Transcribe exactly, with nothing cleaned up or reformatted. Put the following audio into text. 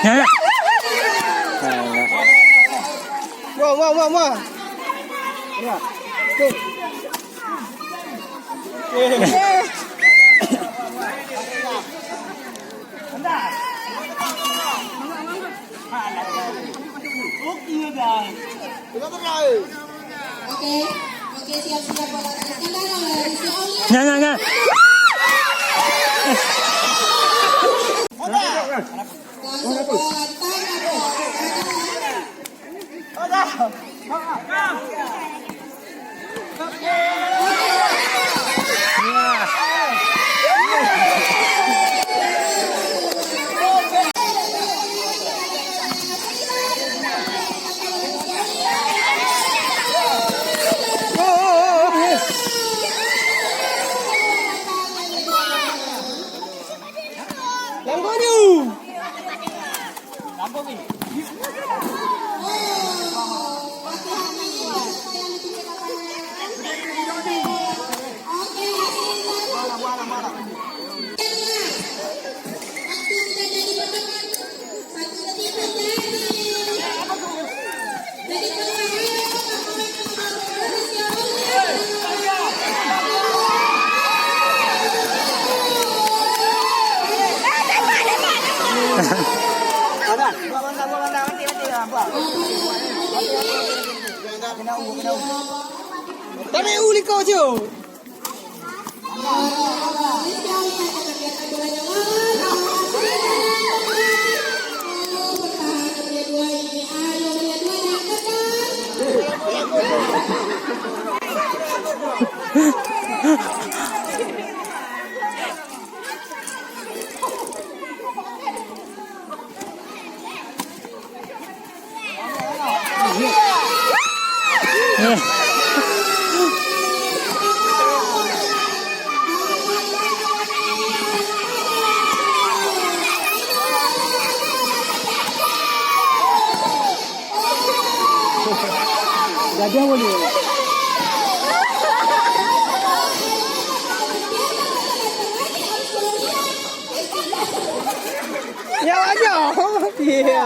Nah. Alah. Wah, wah, wah, wah. Ya. Tuh. Oke, oke, siap-siap bola tadi. Kandang, eh, si Aulia. Nyan, nyan, nyan. Langsung bola tangkap, ya. Tarik u likot je. Gadoh boleh. Ya, aja. Iya.